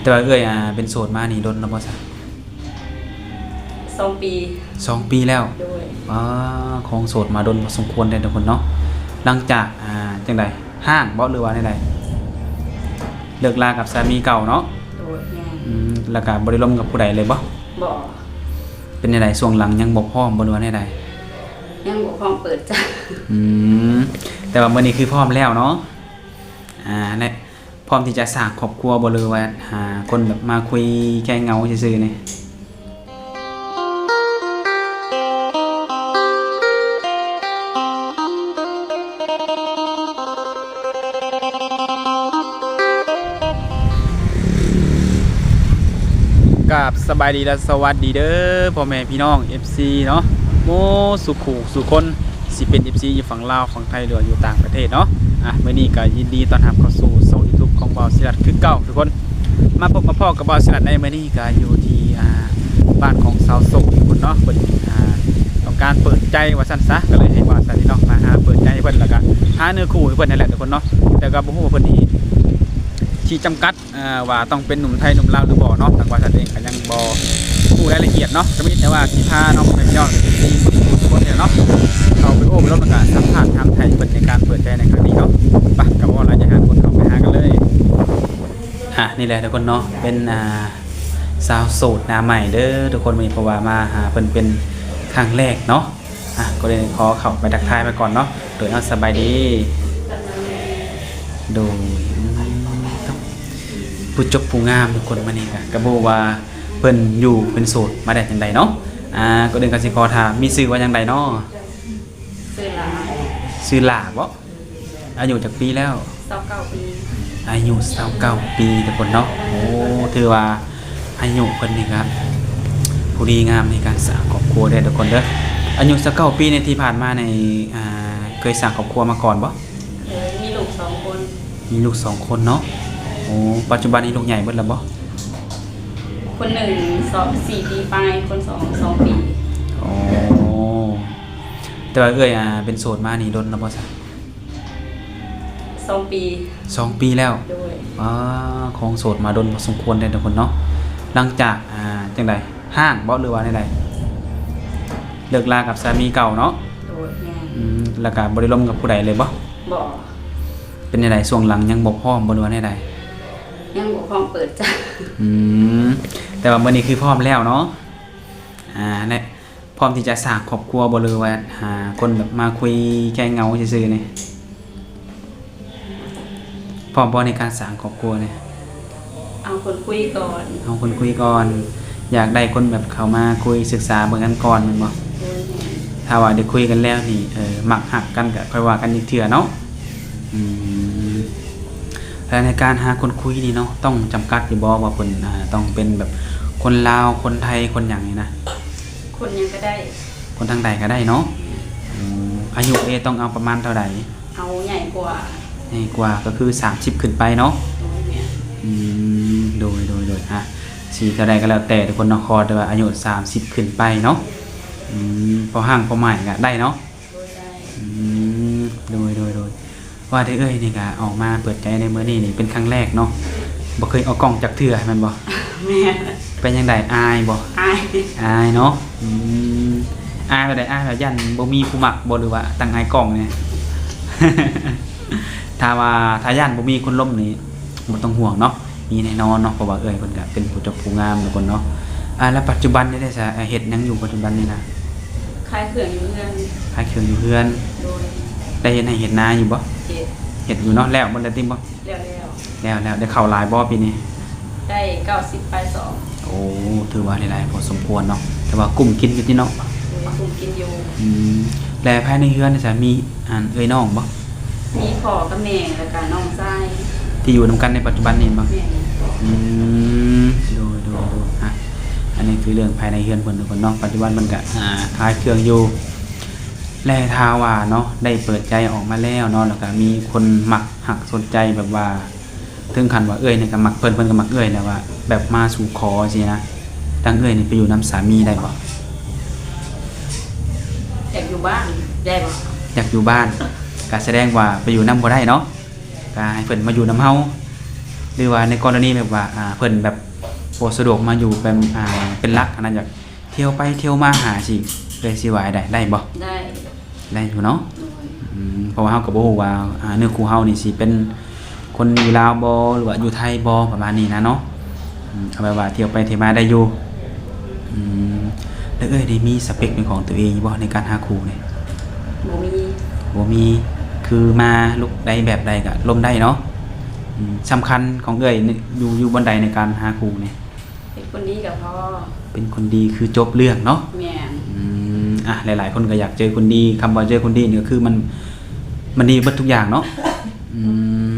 ແຕ່ວ່າເອື້ອຍ ອ່າ ເປັນໂສດມານີ້ດົນແລ້ວບໍ່ຊະ? ສອງປີ ສອງປີແລ້ວ. ໂດຍ. ອາ ຄອງໂສດມາດົນພໍສົມຄວນແລ້ວທຸກຄົນເນາະ. ຫຼັງຈາກ ອ່າ ຈັ່ງໃດ ຮ້າງບໍ່ ຫຼືວ່າແນວໃດ? ເລີກລາກັບສາມີເກົ່າເນາະ? ໂດຍ ແມ່ນ. ອືມ ແລ້ວກະບໍ່ໄດ້ລົມກັບຜູ້ໃດເລີຍບໍ່? ບໍ່. ເປັນແນວໃດ ຊ່ວງຫຼັງຍັງບໍ່ພ້ອມບໍ່ ຫຼືວ່າແນວໃດ? ຍັງບໍ່ພ້ອມເປີດໃຈ. ອືມ ແຕ່ວ່າມື້ນີ້ຄືພ້ອມແລ້ວເນາະ. ອ່າ ແລະ ພ້ອມທີ່ຈະສ້າງຄອບຄົວບໍ່ ຫຼືວ່າຫາຄົນແບບມາຄຸຍແກ້ເຫງົາຊື່ໆນີ້? ກາບສະບາຍດີ ແລະ ສະຫວັດດີເດີ ພໍ່ແມ່ພີ່ນ້ອງ ເອັຟຊີ ເນາະ ໝົດສູ່ຄູ່ສູ່ຄົນ ຊິເປັນ ເອັຟຊີ ຢູ່ຝັ່ງລາວ ຝັ່ງໄທ ຫຼືວ່າຢູ່ຕ່າງປະເທດເນາະ. ອ່ະ ມື້ນີ້ກໍຍິນດີຕ້ອນຮັບເຂົ້າສູ່ຊ່ອງ YouTube ຂອງບ່າວສີລັດຄືເກົ່າທຸກຄົນ. ມາພົບມາພໍ້ກັບບ່າວສີລັດໃນມື້ນີ້ ກໍຢູ່ທີ່ ອ່າ ບ້ານຂອງສາວໂສດທຸກຄົນເນາະ. ເພິ່ນ ອ່າ ຕ້ອງການເປີດໃຈວ່າຊັ້ນຊະ ກໍເລີຍໃຫ້ບ່າວສາລີເນາະ ມາຫາເປີດໃຈໃຫ້ເພິ່ນ ແລ້ວກໍຫາເນື້ອຄູ່ໃຫ້ເພິ່ນນັ້ນແຫຼະທຸກຄົນເນາະ. ແຕ່ກໍບໍ່ຮູ້ວ່າເພິ່ນນີ້ ທີ່ຈຳກັດ ເອີ ວ່າຕ້ອງເປັນໜຸ່ມໄທໜຸ່ມລາວຫຼືບໍ່ເນາະ, ທາງບ່າວສັນເອງກໍຍັງບໍ່ຮູ້ລາຍລະອຽດເນາະ. ກໍມີແຕ່ວ່າຊິພານ້ອງແມ່ພີ່ນ້ອງທີ່ທຸກຄົນນີ້ແຫຼະເນາະ ເຂົ້າໄປໂອ້ໄປລົມ ແລ້ວກໍສຳພາດຖາມໄຖ່ເພິ່ນໃນການເປີດໃຈໃນຄັ້ງນີ້ເນາະ. ໄປ ກໍບໍ່ຫຼາຍ ຈະຫາຄົນເຂົ້າໄປຫາກັນເລີຍ. ອ່າ ນີ້ແຫຼະທຸກຄົນເນາະ ເປັນ ອ່າ ສາວໂສດໜ້າໃໝ່ເດີທຸກຄົນ ມື້ນີ້ ເພາະວ່າມາຫາເພິ່ນເປັນຄັ້ງແລກເນາະ. ອ່ະ ກໍເລີຍຂໍເຂົ້າໄປທັກທາຍມາກ່ອນເນາະ. ໂດຍ ເອົາ ສະບາຍດີ. ໂດຍ ອືມ ຜູ້ຈົບຜູ້ງາມທຸກຄົນ ມື້ນີ້ກະ ກະບໍ່ຮູ້ວ່າເພິ່ນຢູ່ເປັນໂສດມາໄດ້ຈັ່ງໃດເນາະ. ອ່າ ກ່ອນອື່ນກໍຊິຂໍຖາມ ມີຊື່ວ່າຈັ່ງໃດເນາະ? ຊື່ຫຼ້າ. ຊື່ຫຼ້າບໍ? ອາຍຸຈັກປີແລ້ວ? ຊາວເກົ້າປີ. ອາຍຸຊາວເກົ້າປີທຸກຄົນເນາະ. ໂອ້ ຖືວ່າອາຍຸເພິ່ນນີ້ກະພໍດີງາມໃນການສ້າງຄອບຄົວເດີທຸກຄົນເດີ. ອາຍຸຊາວເກົ້າປີນີ້ ທີ່ຜ່ານມານີ້ ອ່າ ເຄີຍສ້າງຄອບຄົວມາກ່ອນບໍ? ເຄີຍ ມີລູກສອງຄົນ. ມີລູກສອງຄົນເນາະ. ໂອ້ ປັດຈຸບັນນີ້ລູກໃຫຍ່ເບິດແລ້ວບໍ? ຄົນໜຶ່ງ ສອງ ສີ່ປີປາຍ, ຄົນສອງ ສອງປີ. ໂອ້ ແຕ່ວ່າເອື້ອຍ ອ່າ ເປັນໂສດມານີ້ດົນແລ້ວບໍ່ຊະ? ສອງປີ. ສອງປີແລ້ວ. ໂດຍ. ອາ ຄອງໂສດມາດົນພໍສົມຄວນແລ້ວທຸກຄົນເນາະ. ຫຼັງຈາກ ອ່າ ຈັ່ງໃດ ຮ້າງບໍ ຫຼືວ່າແນວໃດ? ເລີກລາກັບສາມີເກົ່າເນາະ? ໂດຍ ແມ່ນ. ອືມ ແລ້ວກະບໍ່ໄດ້ລົມກັບຜູ້ໃດເລີຍບໍ? ບໍ່. ເປັນແນວໃດ ຊ່ວງຫຼັງຍັງບໍ່ພ້ອມບໍ ຫຼືວ່າແນວໃດ? ຍັງບໍ່ພ້ອມເປີດໃຈ. ອືມ ແຕ່ວ່າມື້ນີ້ຄືພ້ອມແລ້ວເນາະ. ອ່າ ແລະ ພ້ອມທີ່ຈະສ້າງຄອບຄົວບໍ່ ຫຼືວ່າຫາຄົນແບບມາຄຸຍແກ້ເຫງົາຊື່ໆນີ້? ພ້ອມບໍ່ໃນການສ້າງຄອບຄົວນີ້? ເອົາຄົນຄຸຍກ່ອນ. ເອົາຄົນຄຸຍກ່ອນ. ຢາກໄດ້ຄົນແບບເຂົ້າມາຄຸຍສຶກສາເບິ່ງກັນກ່ອນແມ່ນບໍ່? ໂດຍ ແມ່ນ. ຖ້າວ່າໄດ້ຄຸຍກັນແລ້ວນີ້ ເອີ ມັກຮັກກັນກໍຄ່ອຍວ່າກັນອີກເທື່ອເນາະ. ອືມ ແລະ ໃນການຫາຄົນຄຸຍນີ້ເນາະ ຕ້ອງຈຳກັດຢູ່ບໍ່ວ່າເພິ່ນ ອ່າ ຕ້ອງເປັນແບບຄົນລາວ ຄົນໄທ ຄົນຫຍັງນີ້ນະ? ຄົນຫຍັງກໍໄດ້. ຄົນທາງໃດກໍໄດ້ເນາະ. ອືມ ອາຍຸເດ ຕ້ອງເອົາປະມານເທົ່າໃດ? ເອົາໃຫຍ່ກວ່າ. ໃຫຍ່ກວ່າກໍຄືສາມສິບຂຶ້ນໄປເນາະ. ໂດຍ ແມ່ນ. ອືມ ໂດຍ ໂດຍ ໂດຍ. ອ່ະ ຊິເທົ່າໃດກໍແລ້ວແຕ່ທຸກຄົນເນາະ ຂໍແຕ່ວ່າອາຍຸສາມສິບຂຶ້ນໄປເນາະ. ອືມ ພໍຮ່າງພໍໝ້າຍກໍໄດ້ເນາະ. ໂດຍ ໄດ້. ອືມ ໂດຍ ໂດຍ ໂດຍ. ວ່າແຕ່ເອື້ອຍນີ້ກະອອກມາເປີດໃຈໃນມື້ນີ້ນີ້ເປັນຄັ້ງແລກເນາະ, ບໍ່ເຄີຍອອກກ້ອງຈັກເທື່ອແມ່ນບໍ່? ແມ່ນ. ເປັນຈັ່ງໃດ ອາຍບໍ່? ອາຍ. ອາຍເນາະ. ອືມ ອາຍແບບໃດ? ອາຍແບບຢ້ານບໍ່ມີຜູ້ມັກບໍ່ ຫຼືວ່າຕັ້ງອາຍກ້ອງນີ້? ຖ້າວ່າ ຖ້າຢ້ານບໍ່ມີຄົນລົມນີ້ບໍ່ຕ້ອງຫ່ວງເນາະ. ມີແນ່ນອນເນາະ ເພາະວ່າເອື້ອຍເພິ່ນກະເປັນຜູ້ເຈົ້າຜູ້ງາມທຸກຄົນເນາະ. ອ່າ ແລ້ວປັດຈຸບັນນີ້ເດຊະ ເຮັດຫຍັງຢູ່ປັດຈຸບັນນີ້ນະ? ຂາຍເຄື່ອງຢູ່ເຮືອນ. ຂາຍເຄື່ອງຢູ່ເຮືອນ. ໂດຍ. ໄດ້ເຮັດໄຮ່ເຮັດນາຢູ່ບໍ່? ເຮັດ. ເຮັດຢູ່ເນາະ. ແລ້ວໝົດແລ້ວຕິບໍ່? ແລ້ວແລ້ວ. ແລ້ວແລ້ວ. ໄດ້ເຂົ້າຫຼາຍບໍ່ປີນີ້? ໄດ້ເກົ້າສິບປາຍສອງ. ໂອ້ ຖືວ່າໄດ້ຫຼາຍພໍສົມຄວນເນາະ, ແຕ່ວ່າກຸ້ມກິນຢູ່ຕິເນາະ? ໂດຍ ກຸ້ມກິນຢູ່. ອືມ ແລະ ພາຍໃນເຮືອນນີ້ຊະ ມີ ອັນ ເອື້ອຍນ້ອງບໍ່? ມີພໍ່ກັບແມ່ ແລ້ວກະນ້ອງຊາຍ ທີ່ຢູ່ນຳກັນໃນປັດຈຸບັນນີ້ແມ່ນບໍ່? ແມ່ນ. ອືມ ໂດຍ ໂດຍ ໂດຍ. ອ່ະ ອັນນີ້ຄືເລື່ອງພາຍໃນເຮືອນເພິ່ນທຸກຄົນເນາະ, ປັດຈຸບັນເພິ່ນກະ ອ່າ ຂາຍເຄື່ອງຢູ່. ແລະ ຖ້າວ່າເນາະ ໄດ້ເປີດໃຈອອກມາແລ້ວເນາະ ແລ້ວກະມີຄົນມັກຮັກສົນໃຈ ແບບວ່າ ເຖິງຂັ້ນວ່າເອື້ອຍນີ້ກໍມັກເພິ່ນ ເພິ່ນກໍມັກເອື້ອຍ ແລ້ວວ່າແບບມາສູ່ຂໍຊີ້ນະ, ທາງເອື້ອຍນີ້ໄປຢູ່ນຳສາມີໄດ້ບໍ່? ຢາກຢູ່ບ້ານໄດ້ບໍ່? ຢາກຢູ່ບ້ານ ກໍສະແດງວ່າໄປຢູ່ນຳບໍ່ໄດ້ເນາະ, ກໍໃຫ້ເພິ່ນມາຢູ່ນຳເຮົາ. ຫຼືວ່າໃນກໍລະນີແບບວ່າ ອ່າ ເພິ່ນແບບບໍ່ສະດວກມາຢູ່ເປັນ ອ່າ ເປັນຫຼັກຫັ້ນນະ ຢາກທ່ຽວໄປທ່ຽວມາຫາຊີ້ ເອື້ອຍຊິວ່າໄດ້ ໄດ້ບໍ່? ໄດ້ ໄດ້ຢູ່ເນາະ. ໂດຍ ອືມ ເພາະວ່າເຮົາກໍບໍ່ຮູ້ວ່າ ອ່າ ເນື້ອຄູ່ເຮົານີ້ຊິເປັນຄົນຢູ່ລາວບໍ່ ຫຼືວ່າຢູ່ໄທບໍ່ ປະມານນີ້ນະເນາະ. ອືມ ເອົາແບບວ່າທ່ຽວໄປທ່ຽວມາໄດ້ຢູ່. ອືມ ແລ້ວເອື້ອຍນີ້ມີສະເປັກເປັນຂອງຕົວເອງຢູ່ບໍ່ໃນການຫາຄູ່ນີ້? ບໍ່ມີ ບໍ່ມີ ຄືມາລຸກໃດແບບໃດກໍລົມໄດ້ເນາະ. ອືມ ສຳຄັນຂອງເອື້ອຍນີ້ຢູ່ ຢູ່ບ່ອນໃດໃນການຫາຄູ່ນີ້? ເປັນຄົນດີກໍພໍ ເປັນຄົນດີຄືຈົບເລື່ອງເນາະ. ແມ່ນ ອືມ ອ່ະ ຫຼາຍໆຄົນກໍຢາກເຈີຄົນດີ ຄຳວ່າເຈີຄົນດີນີ້ກໍຄືມັນ ມັນດີເບິດທຸກຢ່າງເນາະ. ອື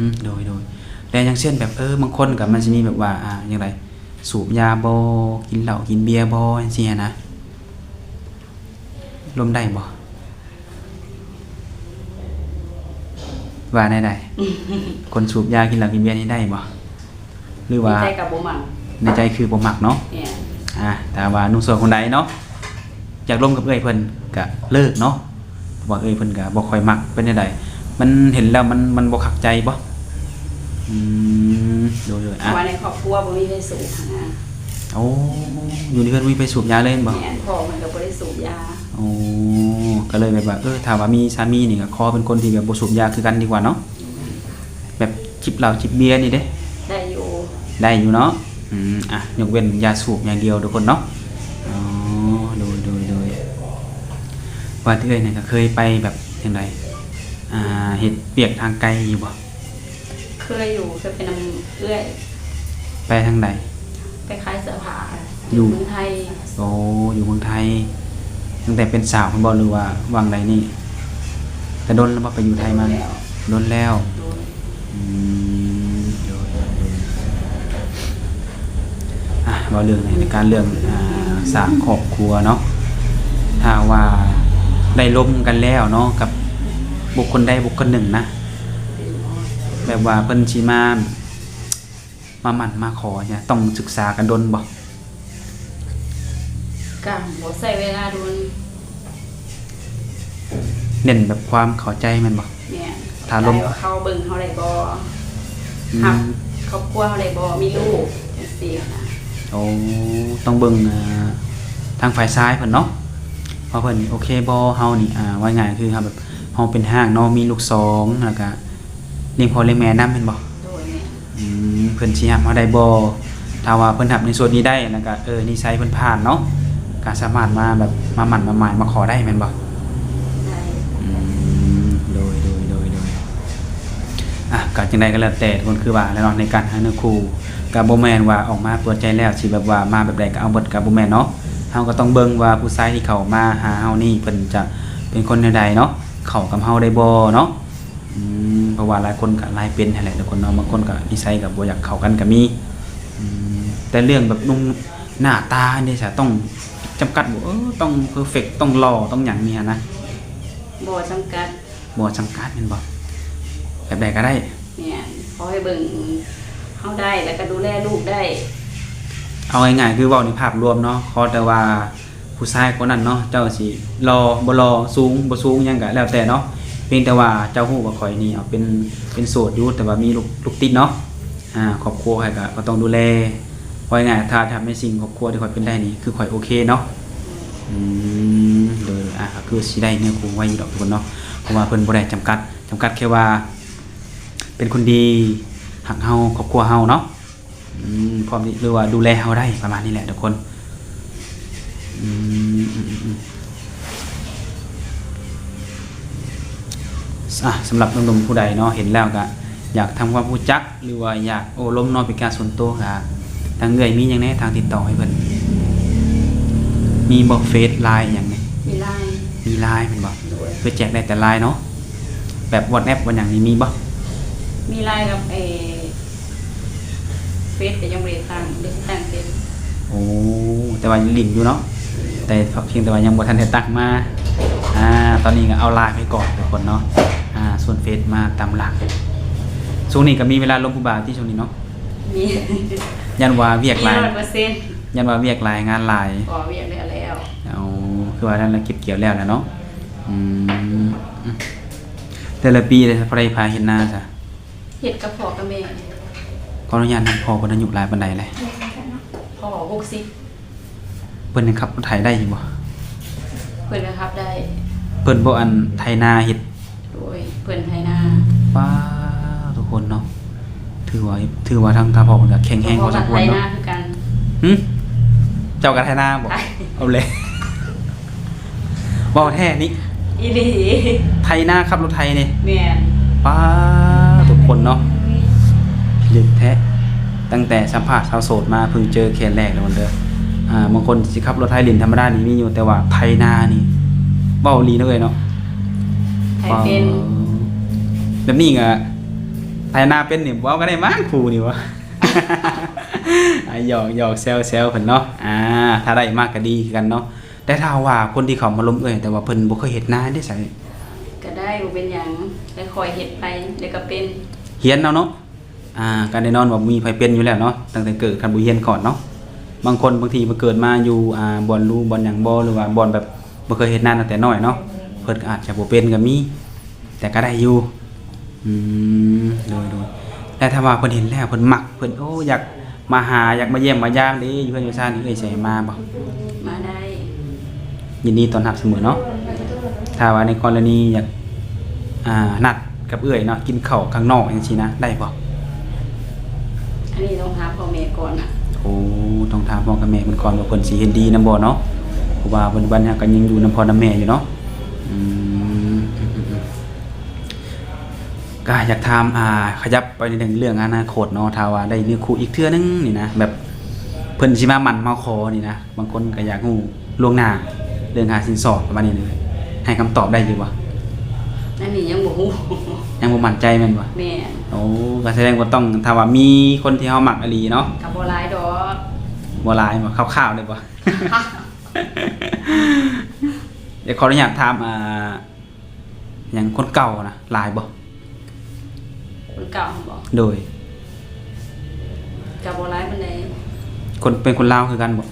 ມ ໂດຍໆ ແຕ່ຢ່າງເຊັ່ນແບບ ເອີ ບາງຄົນກໍມັນຊິມີແບບວ່າ ອ່າ ຈັ່ງໃດ ສູບຢາບໍ່ ກິນເຫຼົ້າກິນເບຍບໍ່ ຈັ່ງຊີ້ຫັ້ນນະ ລົມໄດ້ບໍ່? ວ່າແນວໃດ? ຄົນສູບຢາ ກິນເຫຼົ້າກິນເບຍນີ້ໄດ້ບໍ່? ຫຼືວ່າ ໃນໃຈກໍບໍ່ມັກ ໃນໃຈຄືບໍ່ມັກເນາະ. ແມ່ນ ອ່າ ຖ້າວ່າໜຸ່ມໂສດຄົນໃດເນາະ ຢາກລົມກັບເອື້ອຍເພິ່ນກະເລີກເນາະ ເພາະວ່າເອື້ອຍເພິ່ນກະບໍ່ຄ່ອຍມັກ. ເປັນແນວໃດ? ມັນເຫັນແລ້ວມັນ ມັນບໍ່ຄັກໃຈບໍ່? ອືມ ໂດຍໆ ອ່າ ວ່າໃນຄອບຄົວບໍ່ມີໃຜສູບຫັ້ນນະ. ໂອ້ ຢູ່ໃນເຮືອນບໍ່ມີໃຜສູບຢາເລີຍແມ່ນບໍ່? ແມ່ນ ພໍ່ເພິ່ນກໍບໍ່ໄດ້ສູບຢາ. ໂອ້ ກໍເລີຍແບບວ່າ ເອີ ຖ້າວ່າມີສາມີນີ້ກໍຂໍເປັນຄົນທີ່ແບບບໍ່ສູບຢາຄືກັນດີກວ່າເນາະ. ແມ່ນ ແບບຈິບເຫຼົ້າຈິບເບຍນີ້ເດ້? ໄດ້ຢູ່ ໄດ້ຢູ່ເນາະ. ອືມ ອ່ະ ຍົກເວັ້ນຢ່າສູບຢ່າງດຽວທຸກຄົນເນາະ. ອໍ ໂດຍໆ ວ່າແຕ່ເອື້ອຍນີ້ກໍເຄີຍໄປແບບຈັ່ງໃດ ອ່າ ເຮັດວຽກທາງໄກຢູ່ບໍ່? ເຄີຍຢູ່ ເຄີຍໄປນຳເອື້ອຍ. ໄປທາງໃດ? ໄປຂາຍເສື້ອຜ້າ ຢູ່ ຢູ່ເມືອງໄທ. ໂອ້ ຢູ່ເມືອງໄທ ຕັ້ງແຕ່ເປັນສາວພຸ້ນບໍ່ ຫຼືວ່າຫວ່າງໃດນີ້? ແຕ່ດົນແລ້ວບໍ່ໄປຢູ່ໄທມາ? ດົນແລ້ວ ດົນແລ້ວ. ໂດຍ ອືມ ໂດຍ ໂດຍ ອ່ະ ເວົ້າເລື່ອງໃນການເລື່ອງ ອ່າ ສ້າງຄອບຄົວເນາະ ຖ້າວ່າໄດ້ລົມກັນແລ້ວເນາະ ກັບບຸກຄົນໃດບຸກຄົນໜຶ່ງນະ ແບບວ່າເພິ່ນຊິມາ ມາໝັ້ນມາຂໍນີ້ ຕ້ອງສຶກສາກັນດົນບໍ່? ກໍບໍ່ໃຊ້ເວລາດົນ. ເນັ້ນແບບຄວາມເຂົ້າໃຈແມ່ນບໍ່? ແມ່ນ ຖ້າລົມ ເຂົາເບິ່ງເຮົາໄດ້ບໍ່? ອືມ ຮັບຄອບຄົວເຮົາໄດ້ບໍ່? ມີລູກຈັ່ງຊີ້ນະ. ໂອ້ ຕ້ອງເບິ່ງ ອ່າ ທາງຝ່າຍຊາຍເພິ່ນເນາະ ວ່າເພິ່ນໂອເຄບໍ່? ເຮົານີ້ ອ່າ ວ່າງ່າຍຄືເຮົາແບບ ເຮົາເປັນຮ້າງເນາະ ມີລູກສອງ ແລ້ວກະລ້ຽງພໍ່ລ້ຽງແມ່ນຳແມ່ນບໍ່? ໂດຍ ອືມ ເພິ່ນຊິຮັບເຮົາໄດ້ບໍ່? ຖ້າວ່າເພິ່ນຮັບໃນສ່ວນນີ້ໄດ້ ແລ້ວກະ ເອີ ນິໄສເພິ່ນຜ່ານເນາະ ກະສາມາດມາແບບ ມາໝັ້ນມາໝາຍມາຂໍໄດ້ແມ່ນບໍ່? ໄດ້. ອືມ ໂດຍ ໂດຍ ໂດຍ ໂດຍ ອ່ະ ກະຈັ່ງໃດກໍແລ້ວແຕ່ທຸກຄົນ ຄືວ່າແຫຼະເນາະ ໃນການຫາເນື້ອຄູ່ ກະບໍ່ແມ່ນວ່າອອກມາເປີດໃຈແລ້ວ ຊິແບບວ່າມາແບບໃດກໍເອົາເບິດ ກະບໍ່ແມ່ນເນາະ. ເຮົາກໍຕ້ອງເບິ່ງວ່າຜູ້ຊາຍທີ່ເຂົ້າມາຫາເຮົານີ້ ເພິ່ນຈະເປັນຄົນແນວໃດເນາະ ເຂົ້າກັບເຮົາໄດ້ບໍ່ເນາະ. ອືມ ເພາະວ່າຫຼາຍຄົນກໍຫຼາຍເປັນຫັ້ນແຫຼະທຸກຄົນເນາະ ບາງຄົນກໍນິໄສກໍບໍ່ຢາກເຂົ້າກັນກໍມີ. ອືມ ແຕ່ເລື່ອງແບບໜຸ່ມ ໜ້າຕານີ້ຊະ ຕ້ອງຈຳກັດບໍ່? ເອີ ຕ້ອງເພີເຟັກ ຕ້ອງຫຼໍ່ ຕ້ອງຫຍັງນີ້ຫັ້ນນະ? ບໍ່ຈຳກັດ. ບໍ່ຈຳກັດແມ່ນບໍ່? ແບບໃດກໍໄດ້. ແມ່ນ ຂໍໃຫ້ເບິ່ງເຮົາໄດ້ ແລ້ວກໍດູແລລູກໄດ້. ເອົາງ່າຍໆ ຄືເວົ້າໃນພາບລວມເນາະ ຂໍແຕ່ວ່າ ຜູ້ຊາຍຄົນນັ້ນເນາະ ເຈົ້າຊິຫຼໍ່ບໍ່ຫຼໍ່ ສູງບໍ່ສູງ ຫຍັງກະແລ້ວແຕ່ເນາະ ພຽງແຕ່ວ່າເຈົ້າຮູ້ວ່າຂ້ອຍນີ້ເປັນ ເປັນໂສດຢູ່ ແຕ່ວ່າມີລູກ ລູກຕິດເນາະ ອ່າ ຄອບຄົວຂ້ອຍກະ ກໍຕ້ອງດູແລ. ເວົ້າງ່າຍໆ ຖ້າທຳໃນສິ່ງຄອບຄົວທີ່ຂ້ອຍເປັນໄດ້ນີ້ ຄືຂ້ອຍໂອເຄເນາະ. ອືມ ໂດຍ ອ່າ ກໍຄືຊິໄດ້ເນື້ອຄູ່ໄວຢູ່ດອກທຸກຄົນເນາະ ເພາະວ່າເພິ່ນບໍ່ໄດ້ຈຳກັດ ຈຳກັດແຄ່ວ່າເປັນຄົນດີ ຮັກເຮົາ ຄອບຄົວເຮົາເນາະ. ອືມ ພ້ອມທີ່ ຫຼືວ່າດູແລເຮົາໄດ້ ປະມານນີ້ແຫຼະທຸກຄົນ. ອືມ ອືມ ອືມ ອືມ ອ່ະ ສຳລັບໜຸ່ມໆຜູ້ໃດເນາະ ເຫັນແລ້ວກະຢາກທຳຄວາມຮູ້ຈັກ ຫຼືວ່າຢາກໂອ້ລົມເນາະ ເປັນການສ່ວນຕົວ ກະທາງເອື້ອຍມີຫຍັງແດ່ ທາງຕິດຕໍ່ໃຫ້ເພິ່ນ? ມີບໍ່ ເຟສ ລາຍ ຫຍັງນີ້? ມີລາຍ. ມີລາຍແມ່ນບໍ່? ໂດຍ. ຄືແຈກໄດ້ແຕ່ລາຍເນາະ ແບບ ວັອດແອັບ ວ່າຫຍັງນີ້ມີບໍ່? ມີລາຍກັບ ເອີ ເຟສກໍຍັງບໍ່ໄດ້ຕັ້ງ ເດຊິຕັ້ງເຟສ. ໂອ້ ແຕ່ວ່າຫຼິ້ນຢູ່ເນາະ ແຕ່ພຽງແຕ່ວ່າຍັງບໍ່ທັນໄດ້ຕັ້ງມາ. ອ່າ ຕອນນີ້ກໍເອົາລາຍໄປກ່ອນທຸກຄົນເນາະ ອ່າ ສ່ວນເຟສມາຕາມຫຼັງ. ຊ່ວງນີ້ກໍມີເວລາລົມຜູ້ບ່າວຕິ ຊ່ວງນີ້ເນາະ? ມີ. ຢ້ານວ່າວຽກຫຼາຍ ມີ ຮ້ອຍເປີເຊັນ ຢ້ານວ່າວຽກຫຼາຍ ງານຫຼາຍ. ບໍ່ ວຽກແລ້ວແລ້ວ. ເອົາ ຄືວ່ານັ້ນລະ ເກັບກ່ຽວແລ້ວແຫຼະເນາະ. ອືມ ແຕ່ລະປີເດ ເທົ່າໃດພາເຮັດນາຊະ? ເຮັດກັບພໍ່ກັບແມ່. ຂໍອະນຸຍາດນຳ ພໍ່ເພິ່ນອາຍຸຫຼາຍປານໃດແລ້ວ? ພໍ່ຫົກສິບ. ເພິ່ນຍັງຂັບລົດໄຖໄດ້ຢູ່ບໍ່? ເພິ່ນກໍຂັບໄດ້. ເພິ່ນບໍ່ ອັນ ໄຖນາເຮັດ? ໂດຍ ເພິ່ນໄຖນາ. ປ້າ ທຸກຄົນເນາະ ຖືວ່າ ຖືວ່າທາງ ທາງພໍ່ເພິ່ນກໍແຂງແຮງພໍສົມຄວນເນາະ. ຂ້ອຍກໍໄຖນາຄືກັນ. ຫຶ? ເຈົ້າກໍໄຖນາບໍ່? ໄຖ. ເອົາແຫຼະ ເວົ້າແທ້ນີ້? ອີ່ຫຼີ. ໄຖນາ ຂັບລົດໄຖນີ້? ແມ່ນ. ປ້າ ທຸກຄົນເນາະ ພິລຶກແທ້. ຕັ້ງແຕ່ສຳພາດສາວໂສດມາ ເພິ່ງເຈີແຄ່ແລກເດີ ທຸກຄົນເດີ. ອ່າ ບາງຄົນຊິຂັບລົດໄຖຫຼິ້ນທຳມະດານີ້ມີຢູ່ ແຕ່ວ່າໄຖນານີ້ ເວົ້າອີ່ຫຼີເນາະເອື້ອຍເນາະ. ໄຖເປັນ. ແບບນີ້ກໍໄຖນາເປັນນີ້ ເວົ້າກັນໄດ້ມັ້ງຄູ່ນີ້ຫວາ. ອ່າ ຫຍອກໆ ແຊວໆ ເພິ່ນເນາະ. ອ່າ ຖ້າໄດ້ມາກໍດີຄືກັນເນາະ. ແຕ່ຖ້າວ່າຄົນທີ່ເຂົ້າມາລົມເອື້ອຍ ແຕ່ວ່າເພິ່ນບໍ່ເຄີຍເຮັດນາເດ້ ໃສ? ກໍໄດ້ ບໍ່ເປັນຫຍັງ ຄ່ອຍໆເຮັດໄປ ແລ້ວກໍເປັນ. ຮຽນເອົາເນາະ. ອ່າ ກໍແນ່ນອນວ່າບໍ່ມີໃຜເປັນຢູ່ແລ້ວເນາະ ຕັ້ງແຕ່ເກີດ ຄັນບໍ່ຮຽນກ່ອນເນາະ. ບາງຄົນບາງທີມາເກີດມາຢູ່ ອ່າ ບ່ອນລູ ບ່ອນຫຍັງບໍ່ ຫຼືວ່າບ່ອນແບບບໍ່ເຄີຍເຮັດນາຕັ້ງແຕ່ນ້ອຍເນາະ ເພິ່ນກໍອາດຈະບໍ່ເປັນກໍມີ. ແຕ່ກໍໄດ້ຢູ່. ອືມ ໂດຍໆ. ແຕ່ຖ້າວ່າເພິ່ນເຫັນແລ້ວເພິ່ນມັກ ເພິ່ນ ໂອ້ ຢາກມາຫາ ຢາກມາຢ້ຽມມາຢາມເດ້ ຢູ່ເຮືອນຢູ່ຊານນີ້ ເອື້ອຍຊິໃຫ້ມາບໍ່? ມາໄດ້. ຍິນດີຕ້ອນຮັບສະເໝີເນາະ. ຖ້າວ່າໃນກໍລະນີຢາກ ອ່າ ນັດກັບເອື້ອຍເນາະ ກິນເຂົ້າຂ້າງນອກຈັ່ງຊີ້ນະ ໄດ້ບໍ່? ອັນນີ້ຕ້ອງຖາມພໍ່ແມ່ກ່ອນ. ໂອ້ ຕ້ອງຖາມພໍ່ກັບແມ່ເພິ່ນກ່ອນວ່າເພິ່ນຊິເຫັນດີນຳບໍ່ເນາະ ເພາະວ່າປັດຈຸບັນເຮົາກໍຍັງຢູ່ນຳພໍ່ນຳແມ່ຢູ່ເນາະ. ອືມ ກໍຢາກຖາມ ອ່າ ຂະຫຍັບໄປນິດໜຶ່ງເລື່ອງອະນາຄົດເນາະ ຖ້າວ່າໄດ້ເນື້ອຄູ່ອີກເທື່ອໜຶ່ງນີ້ນະ ແບບເພິ່ນຊິມາໝັ້ນມາຂໍນີ້ນະ ບາງຄົນກໍຢາກຮູ້ລ່ວງໜ້າເລື່ອງຄ່າສິນສອດປະມານນີ້ ໃຫ້ຄຳຕອບໄດ້ຢູ່ບໍ່? ອັນນີ້ຍັງບໍ່ຮູ້ ຍັງບໍ່ໝັ້ນໃຈແມ່ນບໍ່? ແມ່ນ. ໂອ້ ກໍສະແດງວ່າຕ້ອງ ຖ້າວ່າມີຄົນທີ່ເຮົາມັກອີ່ຫຼີເນາະ. ກໍບໍ່ຫຼາຍດອກ. ບໍ່ຫຼາຍບໍ່? ຄ່າວໆ ໄດ້ບໍ່? ດຽວຂໍອະນຸຍາດຖາມ ອ່າ ຫຍັງ ຄົນເກົ່ານະ ຫຼາຍບໍ່? ຄົນເກົ່າຫັ້ນບໍ່? ໂດຍ. ກໍບໍ່ຫຼາຍປານໃດ. ຄົນ ເປັນຄົນລາວຄືກັນບໍ່?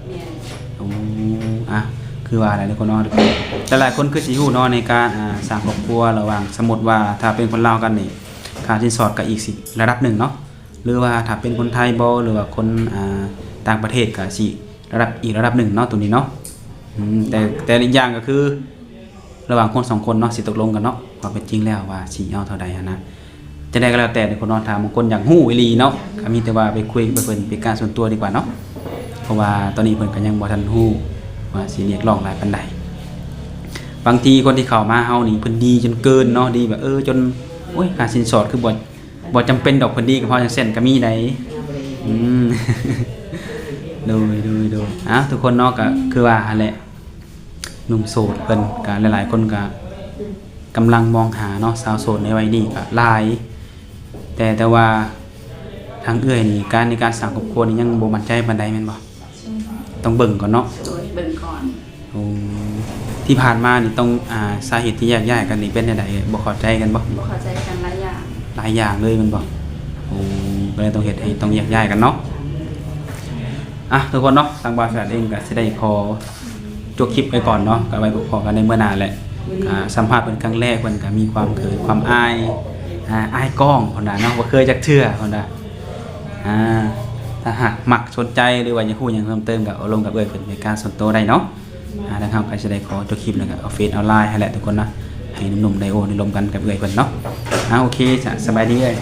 ແມ່ນ. ໂອ້ ອ່ະ ຄືວ່າແຫຼະທຸກຄົນເນາະ ຫຼາຍໆຄົນຄືຊິຮູ້ເນາະ ໃນການ ອ່າ ສ້າງຄອບຄົວລະຫວ່າງ ສົມມຸດວ່າຖ້າເປັນຄົນລາວກັນນີ້ ຄ່າສິນສອດກໍອີກຊິລະດັບໜຶ່ງເນາະ ຫຼືວ່າຖ້າເປັນຄົນໄທບໍ່ ຫຼືວ່າຄົນ ອ່າ ຕ່າງປະເທດກໍຊິລະດັບ ອີກລະດັບໜຶ່ງເນາະ ໂຕນີ້ເນາະ. ອືມ ແຕ່ ແຕ່ອີກຢ່າງກໍຄື ລະຫວ່າງຄົນສອງຄົນເນາະ ຊິຕົກລົງກັນເນາະ ຄວາມເປັນຈິງແລ້ວວ່າຊິເອົາເທົ່າໃດຫັ້ນນະ. ຈັ່ງໃດກໍແລ້ວແຕ່ທຸກຄົນເນາະ ຖ້າບາງຄົນຢາກຮູ້ອີ່ຫຼີເນາະ ກໍມີແຕ່ວ່າໄປຄຸຍກັບເພິ່ນເປັນການສ່ວນຕົວດີກວ່າເນາະ ເພາະວ່າຕອນນີ້ເພິ່ນກໍຍັງບໍ່ທັນຮູ້ວ່າຊິຮຽກຮ້ອງຫຼາຍປານໃດ. ບາງທີຄົນທີ່ເຂົ້າມາເຮົານີ້ ເພິ່ນດີຈົນເກີນເນາະ ດີແບບ ເອີ ຈົນ ໂອ້ຍ ຄ່າສິນສອດຄືບໍ່ ບໍ່ຈຳເປັນດອກ ເພິ່ນດີກັບເຮົາຈັ່ງຊັ້ນກໍມີໃດ. ອືມ ໂດຍ ໂດຍ ໂດຍ. ເອົ້າ ທຸກຄົນເນາະ ກໍຄືວ່າຫັ້ນແຫຼະ ໜຸ່ມໂສດເພິ່ນກະ ຫຼາຍໆຄົນກະກຳລັງມອງຫາເນາະ ສາວໂສດໃນໄວນີ້ກະຫຼາຍ ແຕ່ ແຕ່ວ່າທາງເອື້ອຍນີ້ ການ ໃນການສ້າງຄອບຄົວນີ້ຍັງບໍ່ໝັ້ນໃຈປານໃດແມ່ນບໍ່? ຕ້ອງເບິ່ງກ່ອນເນາະ. ໂດຍ ເບິ່ງກ່ອນ. ໂອ້ ທີ່ຜ່ານມານີ້ຕ້ອງ ອ່າ ສາເຫດທີ່ແຍກຍ້າຍກັນນີ້ເປັນແນວໃດ? ບໍ່ເຂົ້າໃຈກັນບໍ່? ບໍ່ເຂົ້າໃຈກັນຫຼາຍຢ່າງ. ຫຼາຍຢ່າງເລີຍແມ່ນບໍ່? ໂອ້ ກໍເລີຍຕ້ອງເຮັດໃຫ້ຕ້ອງແຍກຍ້າຍກັນເນາະ. ອ່ະ ທຸກຄົນເນາະ ທາງບ່າວສະຫວັດເອງກໍຊິໄດ້ຂໍຈົບຄລິບໄວ້ກ່ອນເນາະ ກໍໄວ້ພົບພໍ້ກັນໃນມື້ໜ້າແຫຼະ. ອ່າ ສຳພາດເພິ່ນຄັ້ງແລກ ເພິ່ນກໍມີຄວາມເຂີນຄວາມອາຍ ອ່າ ອາຍກ້ອງພຸ້ນນະເນາະ ບໍ່ເຄີຍຈັກເທື່ອພຸ້ນນະ. ອ່າ ຖ້າຫາກມັກສົນໃຈ ຫຼືວ່າຢາກຮູ້ຫຍັງເພີ່ມເຕີມ ກໍເອົາລົມກັບເອື້ອຍເພິ່ນເປັນການສ່ວນຕົວໄດ້ເນາະ. ອ່າ ທາງເຮົາກໍຊິໄດ້ຂໍຈົບຄລິບ ແລ້ວກໍເອົາເຟສເອົາລາຍໃຫ້ແຫຼະທຸກຄົນນະ ໃຫ້ໜຸ່ມໆໄດ້ໂອ້ໄດ້ລົມກັນກັບເອື້ອຍເພິ່ນເນາະ. ອ່າ ໂອເຄ ສະ ສະບາຍດີເອື້ອຍ.